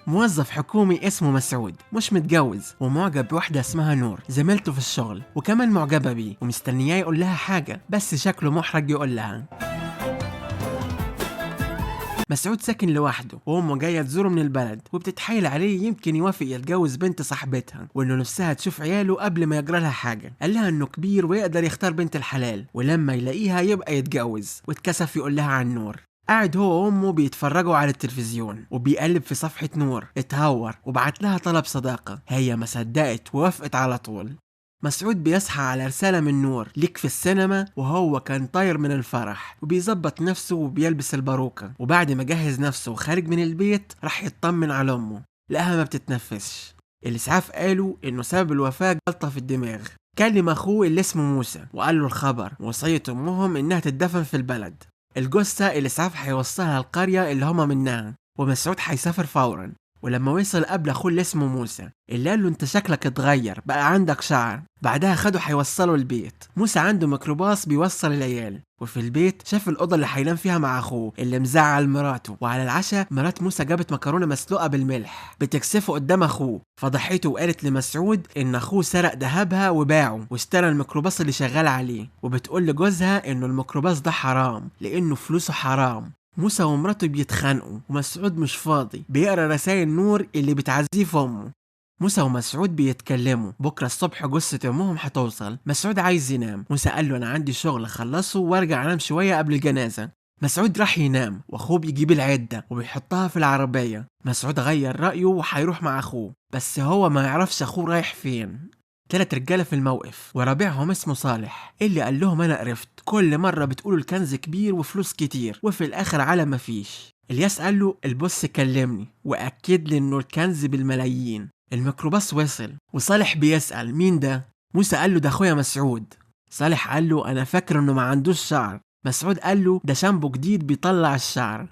موظف حكومي اسمه مسعود، مش متجوز، ومعجب بواحدة اسمها نور زميلته في الشغل، وكمان معجبة بيه ومستنياه يقول لها حاجة، بس شكله محرج يقول لها. مسعود ساكن لوحده وامه جاية تزوره من البلد، وبتتحايل عليه يمكن يوافق يتجوز بنت صاحبتها، وانه نفسها تشوف عياله قبل ما يجرى لها حاجة. قال لها انه كبير ويقدر يختار بنت الحلال، ولما يلاقيها يبقى يتجوز، واتكسف يقول لها عن نور. قاعد هو وامه بيتفرجوا على التلفزيون وبيقلب في صفحة نور، اتهور وبعت لها طلب صداقة، هي ما صدقت ووافقت على طول. مسعود بيصحى على رسالة من نور ليك في السينما، وهو كان طاير من الفرح وبيظبط نفسه وبيلبس الباروكة، وبعد ما جهز نفسه وخارج من البيت راح يطمن على أمه، لقاها ما بتتنفسش. الإسعاف قالوا إنه سبب الوفاة جلطة في الدماغ. كلم أخوه اللي اسمه موسى وقال له الخبر، وصية أمهم إنها تدفن في البلد. الجثة الإسعاف هيوصلها القرية اللي هما منها، ومسعود هيسافر فورا. ولما وصل قابل اخوه اللي اسمه موسى، اللي قال له انت شكلك اتغير، بقى عندك شعر. بعدها خده هيوصله البيت. موسى عنده ميكروباص بيوصل العيال، وفي البيت شاف الاوضة اللي هينام فيها مع اخوه اللي مزعل مراته. وعلى العشاء مرات موسى جابت مكرونه مسلوقة بالملح بتكسفه قدام اخوه، فضحيته وقالت لمسعود ان اخوه سرق ذهبها وباعه واشترى الميكروباص اللي شغال عليه، وبتقول لجوزها انه الميكروباص ده حرام لانه فلوسه حرام. موسى ومراته بيتخانقوا ومسعود مش فاضي، بيقرا رسائل نور اللي بتعزيه في امه. موسى ومسعود بيتكلموا بكره الصبح جثة امهم هتوصل. مسعود عايز ينام، موسى قال له انا عندي شغل اخلصه وارجع انام شوية قبل الجنازة. مسعود راح ينام واخوه بيجيب العدة وبيحطها في العربية. مسعود غير رايه وهيروح مع اخوه، بس هو ما يعرفش اخوه رايح فين. 3 رجاله في الموقف ورابعهم اسمه صالح، اللي قال لهم انا قرفت، كل مرة بتقولوا الكنز كبير وفلوس كتير وفي الاخر على ما فيش. الياس قال له البص كلمني واكد لي انه الكنز بالملايين. الميكروباص وصل وصالح بيسأل مين ده؟ موسى قال له ده اخويا مسعود. صالح قال له انا فاكر انه ما عندوش شعر. مسعود قال له ده شامبو جديد بيطلع الشعر.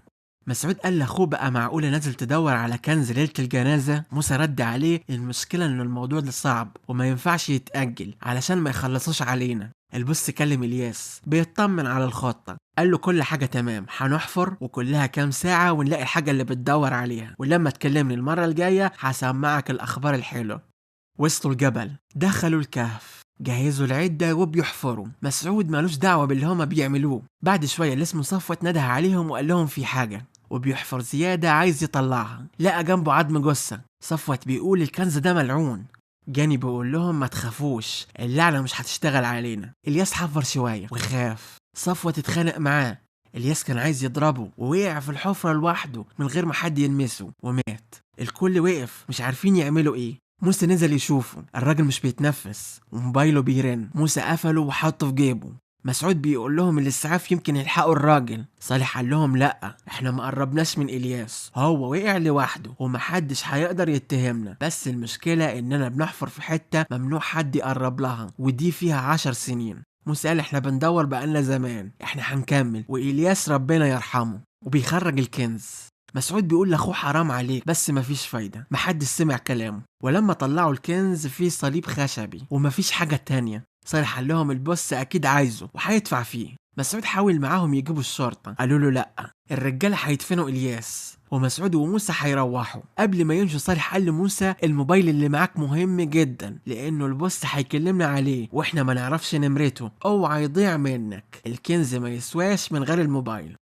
مسعود قال لاخوه بقى معقولة نازل تدور على كنز ليلة الجنازة؟ موسى رد عليه المشكلة ان الموضوع ده صعب وما ينفعش يتأجل علشان ما يخلصوش علينا. البص كلم الياس بيطمن على الخطة، قال له كل حاجة تمام، هنحفر وكلها كام ساعة ونلاقي الحاجة اللي بتدور عليها، ولما تكلمني المرة الجاية هسمعك الأخبار الحلوة. وصلوا الجبل، دخلوا الكهف، جهزوا العدة وبيحفروا. مسعود مالوش دعوة باللي هما بيعملوه. بعد شوية اللي اسمه صفوت نده عليهم وقال لهم في حاجة، وبيحفر زيادة عايز يطلعها، لقى جنبه عظم جثة. صفوت بيقول الكنز ده ملعون. جاني بيقول لهم ما تخافوش، اللعنة مش هتشتغل علينا. الياس حفر شوية وخاف، صفوت اتخانق معاه. الياس كان عايز يضربه ووقع في الحفرة لوحده من غير ما حد يلمسه ومات. الكل وقف مش عارفين يعملوا ايه. موسى نزل يشوفه، الراجل مش بيتنفس وموبايله بيرن. موسى قفله وحطه في جيبه. مسعود بيقول لهم الاسعاف يمكن يلحقوا الراجل. صالح قال لهم لا، احنا ما قربناش من الياس، هو وقع لوحده ومحدش هيقدر يتهمنا، بس المشكلة اننا بنحفر في حتة ممنوع حد يقرب لها، ودي فيها 10 سنين. موسى قال احنا بندور بقالنا زمان، احنا هنكمل والياس ربنا يرحمه. وبيخرج الكنز. مسعود بيقول لاخوه حرام عليك، بس مفيش فايدة، محدش سمع كلامه. ولما طلعوا الكنز فيه صليب خشبي ومفيش حاجة تانية. صالح قال لهم البص اكيد عايزه وهيدفع فيه. مسعود حاول معاهم يجيبوا الشرطة، قالوا له لا، الرجالة هيدفنوا الياس ومسعود وموسى هيروحوا. قبل ما يمشوا صالح قال لموسى الموبايل اللي معاك مهم جدا، لانه البص هيكلمنا عليه واحنا ما نعرفش نمرته، اوعى يضيع منك، الكنز ما يسواش من غير الموبايل.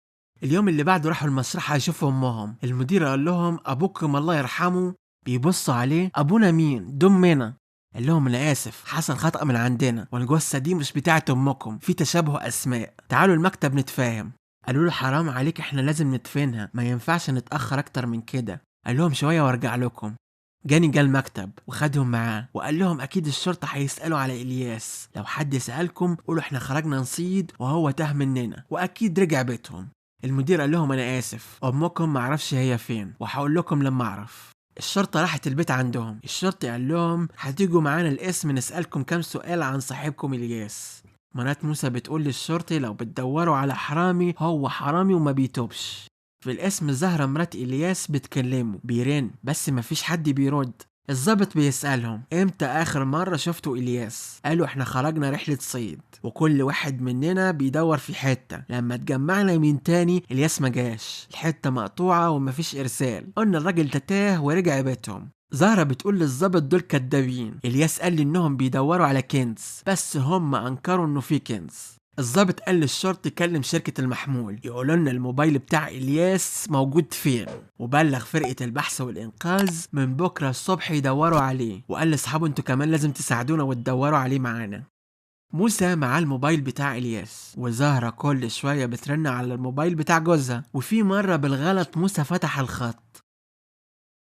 اليوم اللي بعده راحوا المسرحة يشوفوا امهم. المدير قال لهم ابوكم الله يرحمه. بيبصوا عليه، ابونا مين؟ دمنا. قال لهم انا اسف، حصل خطأ من عندنا، والجثة دي مش بتاعة امكم، في تشابه اسماء، تعالوا المكتب نتفاهم. قالوا له حرام عليك، احنا لازم ندفنها، ما ينفعش نتأخر اكتر من كده. قال لهم شوية وارجع لكم. جاني جه المكتب وخدهم معاه وقال لهم اكيد الشرطة هيسألوا على الياس، لو حد سألكم قولوا احنا خرجنا نصيد وهو تاه مننا واكيد رجع بيتهم. المدير قال لهم انا اسف، امكم معرفش هي فين وهقول لكم لما اعرف. الشرطة راحت البيت عندهم. الشرطي قال لهم هتيجوا معانا القسم نسألكم كام سؤال عن صاحبكم الياس. مرات موسى بتقول للشرطي لو بتدوروا على حرامي هو حرامي وما بيتوبش. في القسم زهرة مرات الياس بتكلمه، بيرن بس مفيش حد بيرد. الضابط بيسألهم امتى اخر مرة شفتوا الياس؟ قالوا احنا خرجنا رحلة صيد وكل واحد مننا بيدور في حتة، لما اتجمعنا من تاني الياس ما جاش، الحتة مقطوعة ومفيش ارسال، قلنا الراجل ده تاه ورجع بيتهم. زهرة بتقول للظابط دول كدابين، الياس قال لي انهم بيدوروا على كنز بس هم انكروا انه في كنز. الظابط قال للشرطي كلم شركة المحمول يقولوا لنا الموبايل بتاع الياس موجود فين، وبلغ فرقة البحث والإنقاذ من بكرة الصبح يدوروا عليه، وقال لاصحابه انتوا كمان لازم تساعدونا وتدوروا عليه معانا. موسى معاه الموبايل بتاع الياس، وزهرة كل شوية بترن على الموبايل بتاع جوزها، وفي مرة بالغلط موسى فتح الخط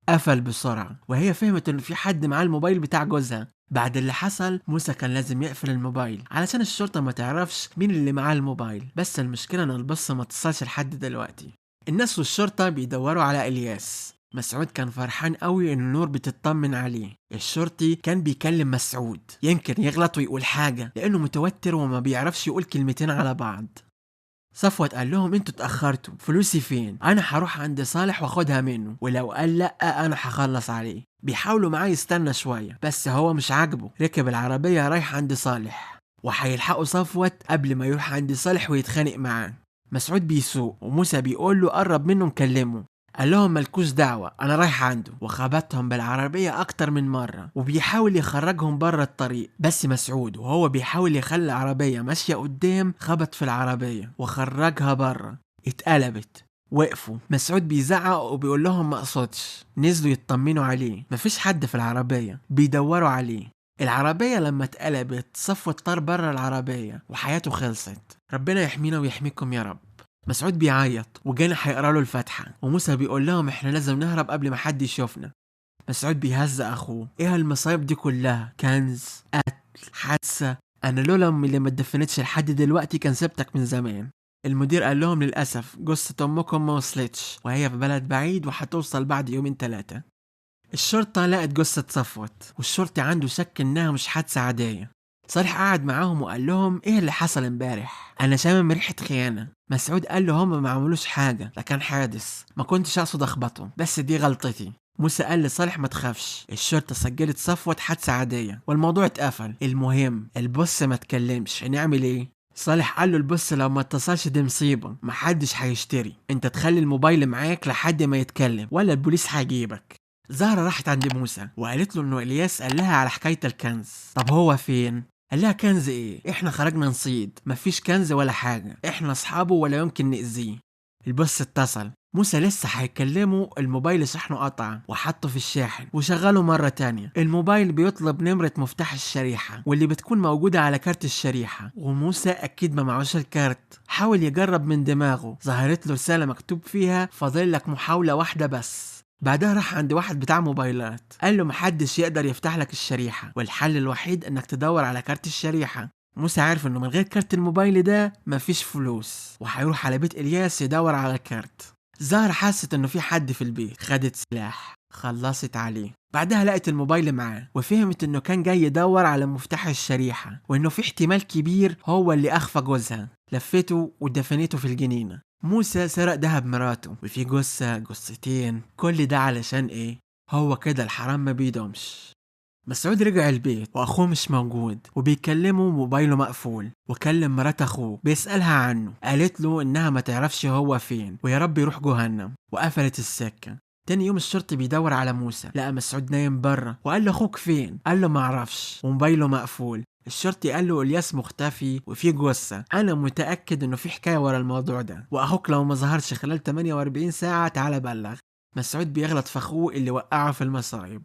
قفل بسرعة، وهي فهمت انه في حد معاه الموبايل بتاع جوزها. بعد اللي حصل موسى كان لازم يقفل الموبايل علشان الشرطة ما تعرفش مين اللي معاه الموبايل، بس المشكلة ان البص ما اتصلش لحد دلوقتي. الناس والشرطة بيدوروا على الياس. مسعود كان فرحان قوي ان نور بتطمن عليه. الشرطي كان بيكلم مسعود يمكن يغلط ويقول حاجة لانه متوتر وما بيعرفش يقول كلمتين على بعض. صفوت قال لهم انتوا اتأخرتوا، فلوسي فين؟ انا هروح عند صالح واخدها منه، ولو قال لأ انا هخلص عليه. بيحاولوا معاه يستنى شوية بس هو مش عاجبه، ركب العربية رايح عند صالح وهيلحقوا صفوت قبل ما يروح عند صالح ويتخانق معاه. مسعود بيسوق وموسى بيقول له قرب منه نكلمه، قال لهم ملكوش دعوة انا رايح عنده، وخبطهم بالعربية اكتر من مرة وبيحاول يخرجهم بره الطريق، بس مسعود وهو بيحاول يخلي العربية ماشية قدام خبط في العربية وخرجها بره، اتقلبت، وقفوا. مسعود بيزعق وبيقول لهم ما اقصدش، نزلوا يطمنوا عليه، مفيش حد في العربية، بيدوروا عليه. العربية لما اتقلبت صفوت طار بره العربية وحياته خلصت. ربنا يحمينا ويحميكم يا رب. مسعود بيعيط وجانا هيقرا له الفاتحه، وموسى بيقول لهم احنا لازم نهرب قبل ما حد يشوفنا. مسعود بيهزق اخوه، ايه المصايب دي كلها؟ كنز، قتل، حادثه، انا لولا امي اللي ما اتدفنتش لحد دلوقتي كان سبتك من زمان. المدير قال لهم للاسف جثه امكم ما وصلتش وهي في بلد بعيد وهتوصل بعد يومين 3. الشرطه لقت جثه صفوت، والشرطي عنده شك انها مش حادثه عاديه. صالح قعد معاهم وقال لهم ايه اللي حصل امبارح؟ انا شامم ريحه خيانه. مسعود قال له هما ما عملوش حاجه، ده كان حادث، ما كنتش اقصد اخبطه، بس دي غلطتي. موسى قال لصالح ما تخافش، الشرطه سجلت صفوت حادثه عاديه والموضوع اتقفل، المهم البص ما تكلمش، هنعمل ايه؟ صالح قال له البص لو ما اتصلش دي مصيبه، محدش هيشتري، انت تخلي الموبايل معاك لحد ما يتكلم ولا البوليس هيجيبك. زهرة راحت عند موسى وقالت له انه الياس قال لها على حكايه الكنز. طب هو فين؟ قال لها كنز ايه؟ احنا خرجنا نصيد، مفيش كنز ولا حاجة، احنا اصحابه ولا يمكن نأذيه. البص اتصل، موسى لسه هيكلمه الموبايل شحنه قطع وحطه في الشاحن وشغله مرة تانية. الموبايل بيطلب نمرة مفتاح الشريحة واللي بتكون موجودة على كارت الشريحة، وموسى اكيد ما معهوش الكارت. حاول يجرب من دماغه، ظهرت له رسالة مكتوب فيها فاضل لك محاولة واحدة بس. بعدها راح عند واحد بتاع موبايلات قال له محدش يقدر يفتح لك الشريحة والحل الوحيد انك تدور على كارت الشريحة. موسى عارف انه من غير كارت الموبايل ده مفيش فلوس، وهيروح على بيت الياس يدور على الكارت. زهرة حست انه في حد في البيت، خدت سلاح خلصت عليه. بعدها لقت الموبايل معاه وفهمت انه كان جاي يدور على مفتاح الشريحة وانه في احتمال كبير هو اللي اخفى جوزها. لفته ودفنته في الجنينة. موسى سرق دهب مراته وفي جثة جثتين، كل ده علشان ايه؟ هو كده الحرام ما بيدومش. مسعود رجع البيت واخوه مش موجود وبيكلمه موبايله مقفول، وكلم مرات اخوه بيسألها عنه، قالت له انها ما تعرفش هو فين ويا رب يروح جهنم، وقفلت السكة. تاني يوم الشرطي بيدور على موسى، لقى مسعود نايم بره وقال له اخوك فين؟ قال له معرفش وموبايله مقفول. الشرطي قال له الياس مختفي وفي جثة، انا متأكد انه في حكاية ورا الموضوع ده، واخوك لو ما ظهرش خلال 48 ساعة تعالى بلغ. مسعود بيغلط في اخوه اللي وقعه في المصايب.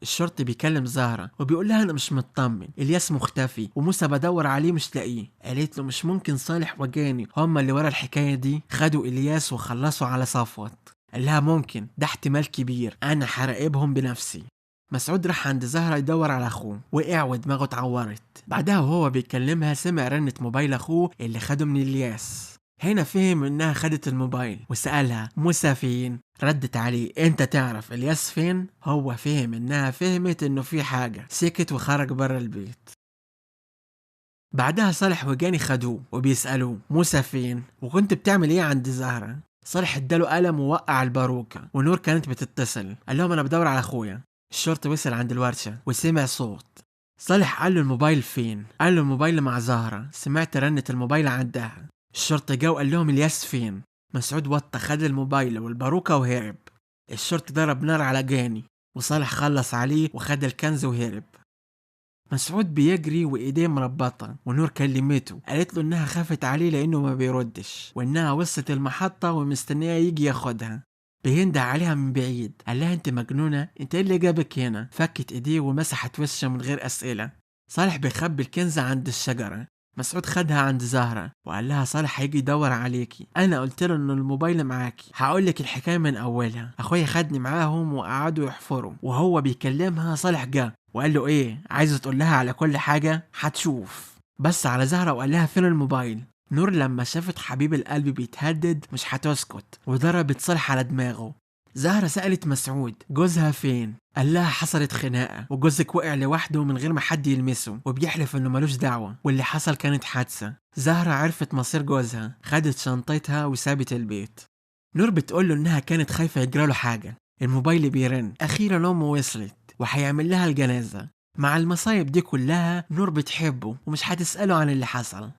الشرطي بيكلم زهرة وبيقول لها انا مش مطمن، الياس مختفي وموسى بدور عليه مش لاقيه. قالت له مش ممكن صالح وجاني هما اللي ورا الحكاية دي، خدوا الياس وخلصوا على صفوت. قال لها ممكن، ده احتمال كبير، انا هراقبهم بنفسي. مسعود راح عند زهرة يدور على اخوه، وقع ودماغه اتعورت. بعدها وهو بيكلمها سمع رنة موبايل اخوه اللي خده من الياس. هنا فهم انها خدت الموبايل وسألها موسى فين؟ ردت عليه انت تعرف الياس فين؟ هو فهم انها فهمت انه في حاجة، سكت وخرج بره البيت. بعدها صالح وجاني خدوه وبيسألوه موسى فين؟ وكنت بتعمل ايه عند زهرة؟ صالح اداله قلم ووقع الباروكة، ونور كانت بتتصل، قال لهم انا بدور على اخويا. الشرطي وصل عند الورشة وسمع صوت. صالح قال له الموبايل فين؟ قال له الموبايل مع زهرة، سمعت رنة الموبايل عندها. الشرطي جه وقال لهم الياس فين؟ مسعود وطى خد الموبايل والباروكة وهرب. الشرطي ضرب نار على جاني وصالح خلص عليه وخد الكنز وهرب. مسعود بيجري وايديه مربطة، ونور كلمته قالت له انها خافت عليه لانه ما بيردش، وانها وصلت المحطة ومستنية يجي ياخدها. بينده عليها من بعيد، قال لها انت مجنونة، انت ايه اللي جابك هنا؟ فكت ايديه ومسحت وشه من غير اسئلة. صالح بيخبي الكنز عند الشجرة. مسعود خدها عند زهرة وقال لها صالح هيجي يدور عليكي، انا قلت له ان الموبايل معاكي، هقول لك الحكاية من اولها، اخويا خدني معاهم وقعدوا يحفروا. وهو بيكلمها صالح جه وقال له ايه، عايزه تقول لها على كل حاجة؟ هتشوف. بس على زهرة وقال لها فين الموبايل؟ نور لما شافت حبيب القلب بيتهدد مش هتسكت، وضربت صالح على دماغه. زهرة سألت مسعود جوزها فين؟ قال لها حصلت خناقة وجوزك وقع لوحده من غير ما حد يلمسه، وبيحلف انه ملوش دعوة، واللي حصل كانت حادثة. زهرة عرفت مصير جوزها، خدت شنطتها وسابت البيت. نور بتقوله انها كانت خايفة يجراله حاجة. الموبايل بيرن، اخيرا امه وصلت وهيعمل لها الجنازة. مع المصايب دي كلها نور بتحبه ومش هتسأله عن اللي حصل.